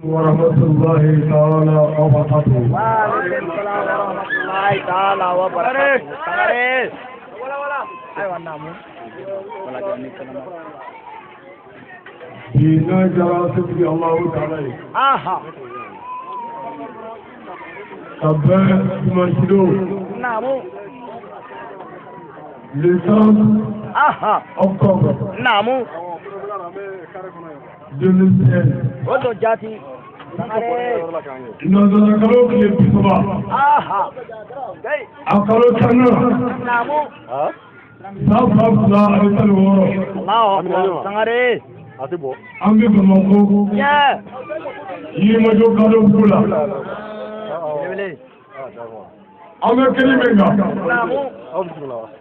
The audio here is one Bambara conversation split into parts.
Warahmatullahi ta'ala wa barakatuh. Wa alaikum salam wa rahmatullahi ta'ala wa barakatuh. Sangare. Ayiwa, naamu. Wala jani kalama. Bi n'a diyara setigi Alahu ta'ala ye. Ka bɛn dimanche don, le 30 octobre 2016. O don jaati. Sangare. Nanzara kalo tile 30, a kalo 10nan, san 2016. Allahu akbar. Sangare. An bɛ Bamakɔ, Yirimajɔ Kadɔbugu la. Belebele. An bɛ kɛnɛ min kan,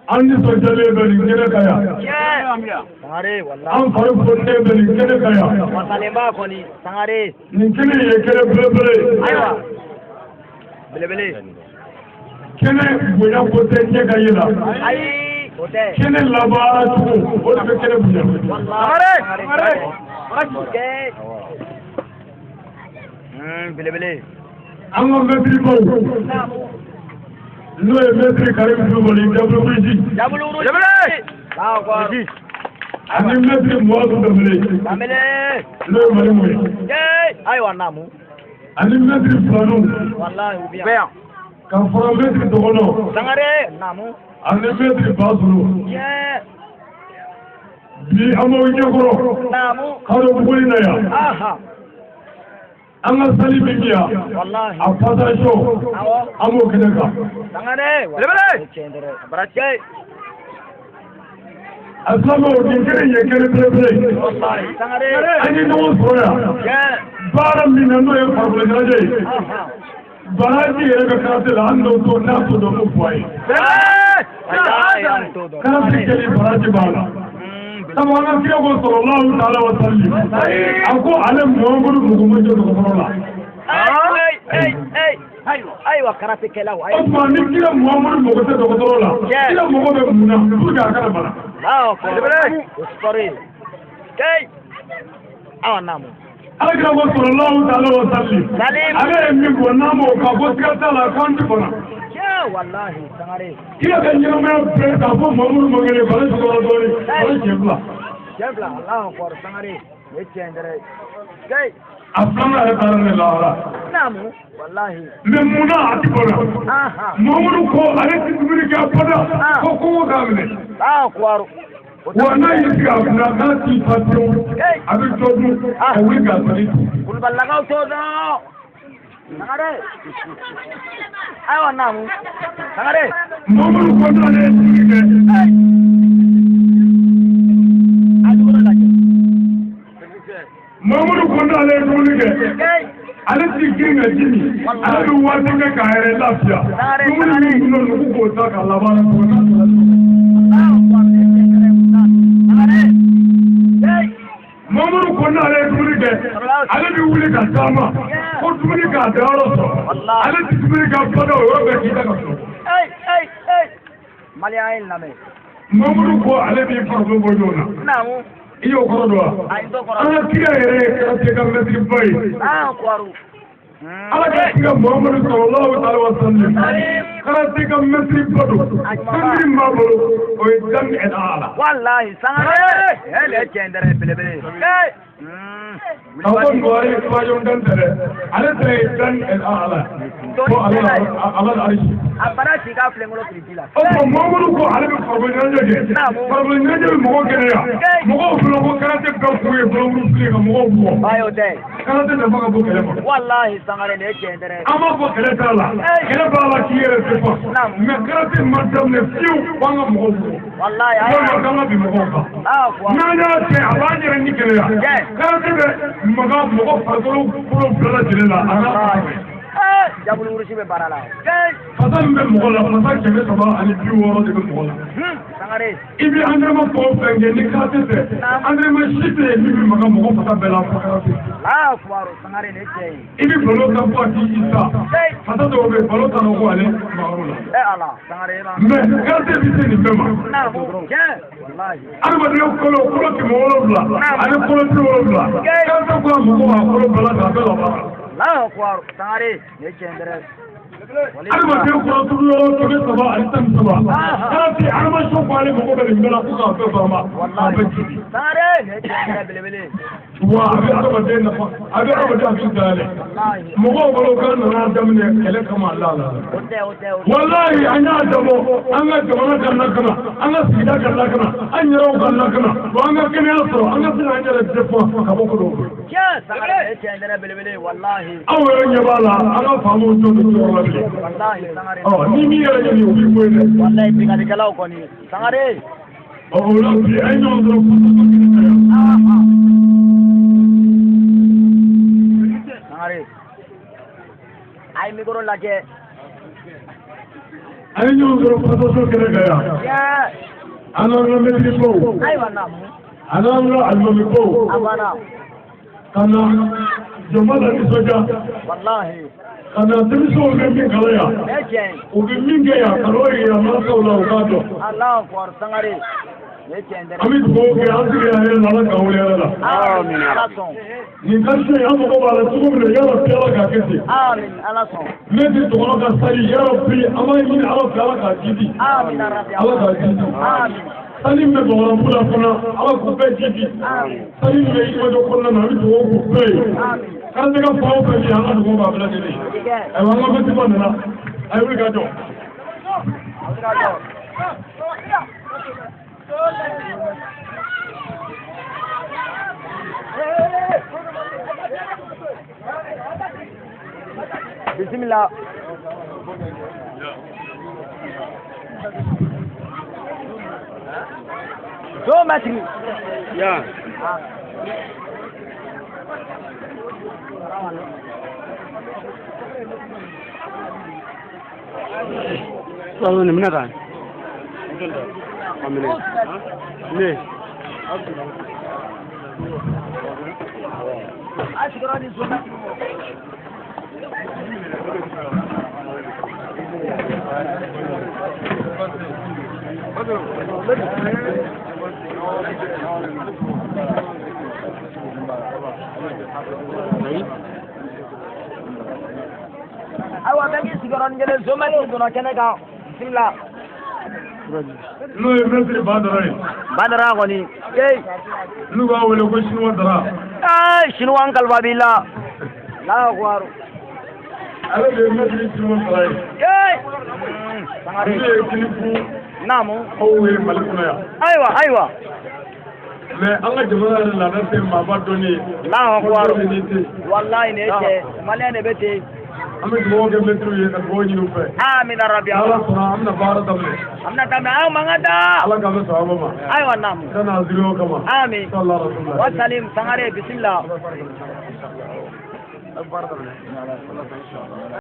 an nisɔndiyalen bɛ nin kɛnɛ kan yan. Sangare, wallahi. An fari foninen bɛ nin kɛnɛ kan yan. Wasalenba kɔni. Sangare. Nin kɛnɛ ye kɛnɛ belebele ye. Ayiwa. Belebele. Kɛnɛ bonya ko tɛ ɲɛ ka ye la. Ayi, o tɛ. Kɛnɛ labaara cogo, o de bɛ kɛnɛ bonya. Sangare. Sangare. Belebele. An ka mɛtiri baw, n'o ye mɛtiri Karim Kulubali Dabuluji, Dabulu. Belebele. Allahu akbar. ani mɛtiri Muwazu Danbele, Danbele. n'o ye Malimu ye, Ayiwa, naamu. ani mɛtiri Filanu, Wallahi, u bɛ yan. ka fara mɛtiri Dɔgɔnɔ, Sangare. Naamu. ani mɛtiri Basulu. Bi an b'aw ɲɛkɔrɔ Kadɔbugu in na yan. An ka sali min kɛ yan, Wallahi. a passation, an b'o kɛnɛ kan. Sangare. Belebele. Tiɲɛ dɛrɛ. Barajɛ. A silamɛw, nin kɛnɛ in ye kɛnɛ belebele ye. Wallahi. Sangare. An ye ɲɔgɔn sɔrɔ yan baara min na, n'o ye farikolo ɲɛnajɛ ye. Baraji yɛrɛ bɛ karate la, an n'o to n'a t'o dɔn, m'o fɔ a ye. Wallahi, an t'o dɔn. Karate kɛli, baraji b'a la. Sabu an ka kira ko sallallahu ta'ala wa sallim, a ko ale Muhamadu mɔgɔ ma jɔ dɔgɔtɔrɔ la. Hey, hey, hey. Ayiwa, karatekɛlaw. O Ayiwa. tuma ni kira Muhamadu mɔgɔ tɛ dɔgɔtɔrɔ la, kira mɔgɔ bɛ mun na pour que a kana bana? Allahu akbar. O sport ye. Hey. Awa, naamu. Ala kira ko sallallahu ta'ala wa sallim, Salim. ale ye min fɔ, n'a m'o kan ko siga t'a la k'an tɛ bana. Tiɲɛ, wallahi, Sangare. Kira ka ɲɛnamaya bɛɛ k'a fɔ Muhamadu ma kɛnɛ bana sɔgɔra dɔɔnin, bana siɲɛ 2. Tiɲɛ fila, Allahu akbar, Sangare. O ye tiɲɛ dɛrɛ. Hey. A filanan yɛrɛ taara ne lahara. Naamu. Wallahi. Mais munna a ti bana? Muhamadu ko ale ti dumuni kɛ abada ko kɔngɔ k'a minɛ. Allahu akbar. Wa n'a y'i sigi a kunna k'a t'i fa pewu, a bɛ dɔ dun ka wuli k'a sali tu. Kulubalilakaw t'o dɔn. Sangare. Ayiwa, naamu. Sangare. Muhamadu ko n'ale ye dumuni kɛ, A dugukolo lajɛ. Muhamadu ko n'ale ye dumuni kɛ, ale ti girin ka ji min, ale bɛ waati kɛ k'a yɛrɛ lafiya. Dumuni min dunna, nugu k'o ta ka laban na n'a taara. Allahu akbar. Sangare. Hey. Muhamadu ko n'ale ye dumuni kɛ, ale bɛ wuli ka taama ko dumuni k'a dayɔrɔ sɔrɔ. Ale ti dumuni kɛ abada, o yɔrɔ bɛɛ k'i da ka sunɔgɔ. Hey, hey, hey. Maliyɛn ye lamɛn. Muhamadu ko ale b'i farikolo bɔ ɲɔgɔn na. I y'o kɔrɔ dɔn wa? A ye dɔ kɔrɔ. An ka kira yɛrɛ ye karate ka mɛtiri ba ye. Allahu akbar. Ala ka kira Muhamadu sallallahu alaihi wa sallam, karate ka mɛtiri ba don. Santiri min b'a bolo, o ye dan el ala. Wallahi, Sangare. Eh, le tiɲɛ dɛrɛ belebele. Hey. Ka fɔ Buhari Fajon dan tɛ dɛ, ale ta ye dan el ala ko ala ala arisi. A bara ci k'a filenkolo kiriti la. O tuma Muhamadu ko ale bɛ farikolo ɲɛnajɛ kɛ. Farikolo ɲɛnajɛ bɛ mɔgɔ kɛnɛya. Mɔgɔw fana ko karate bɛɛ kun ye bɔlɔnkuru fili ka mɔgɔw bugɔ. Ayi, o tɛ. Karate nafa ka bon kɛlɛ ma. Wallahi, Sangare, nin ye tiɲɛ dɛrɛ. An b'a fɔ kɛlɛ t'a la, kɛlɛ b'a la k'i yɛrɛ tɛ fa, mais karate ma daminɛ fiyewu f'an ka mɔgɔw bugɔ, Wallahi, ayi. walima k'an ka bin mɔgɔw kan. Allahu akbar. N'an y'a kɛ, a b'an yɛrɛ ni kɛnɛya. Karate bɛ maga mɔgɔ farikolo kolo bɛɛ lajɛlen la, a n'a Jabulu wurusi bɛ baara la. Fasa min bɛ mɔgɔ la, fasa 360 de bɛ mɔgɔ la. Sangare. I bɛ entraînement fɛn o fɛn kɛ ni karate tɛ, entraînement si tɛ yen min bɛ maga mɔgɔ fasa bɛɛ la fo karate. Allahu akbar, Sangare ne cɛ ye. I bɛ balo ta fo ka t'i sa. Fasa dɔw bɛ yen, balo ta ko ale magar'o la. Ala, Sangare e b'a. Mais karate bɛ se nin bɛɛ ma. Naamu, tiɲɛ. Walahi. Adamaden kolo kolo 700 ani kolo 70. Karate ko a mago b'a kolo bɛɛ la k'a bɛɛ labaara. Allahu akbar, Sangare ne cɛ dɛrɛ. Adamaden kɔrɔ turu yɔrɔ 313. Karate animation ko ale mago bɛ nin bɛɛ la ko k'a bɛɛ banba k'a bɛɛ jidi. Sangare ne cɛ dɛrɛ belebele. Wa a bɛ adamaden nafa, a bɛ adamaden hakili dayɛlɛ. Walahi. Mɔgɔw bolo k'an nana daminɛ kɛlɛ kama la la la. O tɛ, o tɛ, o tɛ. Walahi, an y'a dabɔ an ka jamana ka lakana, an ka sigida ka lakana, an yɛrɛw ka lakana, wa an ka kɛnɛya sɔrɔ, an ka se k'an yɛrɛ défend ka bɔ ko dɔw bolo. Tiɲɛ, Sangare ne cɛ dɛrɛ belebele, walahi. Aw yɛrɛ ɲɛ b'a la, an ka faamaw t'o de jɔyɔrɔ la bilen. Walahi, Sangare. Ɔ ni min yɛrɛ ɲini, o b'i bɔ yen dɛ. Walahi, binkannikɛlaw kɔni. Sangare. Ɔ o la bi an ye ɲɔgɔn sɔrɔ kosɛbɛ kɛnɛ kan yan. Sangare. A ye micro lajɛ. An ye ɲɔgɔn sɔrɔ passation kɛnɛ kan yan. Tiɲɛ. An n'an ka mɛtiri baw, Ayiwa naamu. an n'an ka alimami baw, A banna. ka na jama la nisɔndiya, Walahi. ka na denmisɛnw bɛ min kalan yan, Ne cɛ ye. u bɛ min kɛ yan, ka n'o yira mansaw la, u k'a dɔn. Allahu akbar, Sangare. Ne cɛ dɛrɛ. An bɛ dugawu kɛ an sigi yan hɛrɛ la, Ala k'an wuli hɛrɛ la. Amin, Ala sɔn. Nin quartier in, an mago b'a la cogo min na, yarabi Ala k'a kɛ ten. Amin, Ala sɔn. Ne tɛ dɔgɔnɔ ka sali, yarabi an b'a ɲini Ala fɛ, Ala k'a jidi. Amin, Arabi. Ala k'a jidi. Amin. Sali min bɛ Bamakɔ la fana, Ala k'u bɛɛ jidi. Amin. Sali min bɛ Yirimajɔ kɔnɔna na, an bɛ dugawu k'u bɛɛ ye. Amin. Karate ka fan o fɛn bi, an ka dugawu b'a bɛɛ lajɛlen ye. Tigɛ. Ayiwa, an ka festival nana, a ye wuli ka jɔ. A bɛ ka jɔ. Bismillah. Zo mètres. Ya. Sasa ni mna gani? Amine. Ne. A sigiyɔrɔ di zo mètres ma. Ayiwa, bɛɛ k'i sigiyɔrɔnin kelen, zo mètres donna kɛnɛ kan. Bisimila. N'o ye mɛtiri Badara ye. Badara kɔni. Ee. N'u b'a wele ko Sinuwa Dara. Ee, Sinuwa n kalifa b'i la. Allahu akbar. Ale de ye mɛtiri Sinuwa Dara ye. Ee. N'u ye kinifu Naamu. aw ye Mali kɔnɔ yan. Ayiwa, ayiwa. Mais an ka jamana yɛrɛ laada tɛ maaba dɔnni ye. Allahu akbar. Dɔnni tɛ. Walahi, nin ye tiɲɛ. Maliyɛn de bɛ ten. An bɛ dugawu kɛ mɛtiriw ye ka dugawu ɲini u fɛ. Amina rabi. N'Ala sɔnna, an bɛna baara daminɛ. An bɛna daminɛ, aw mankan da. Ala k'an bɛ sababa ma. Ayiwa naamu. Ka na ziriw kama. Amin. Sallallahu alaihi wa sallam. Wasalim, Sangare, bisimila.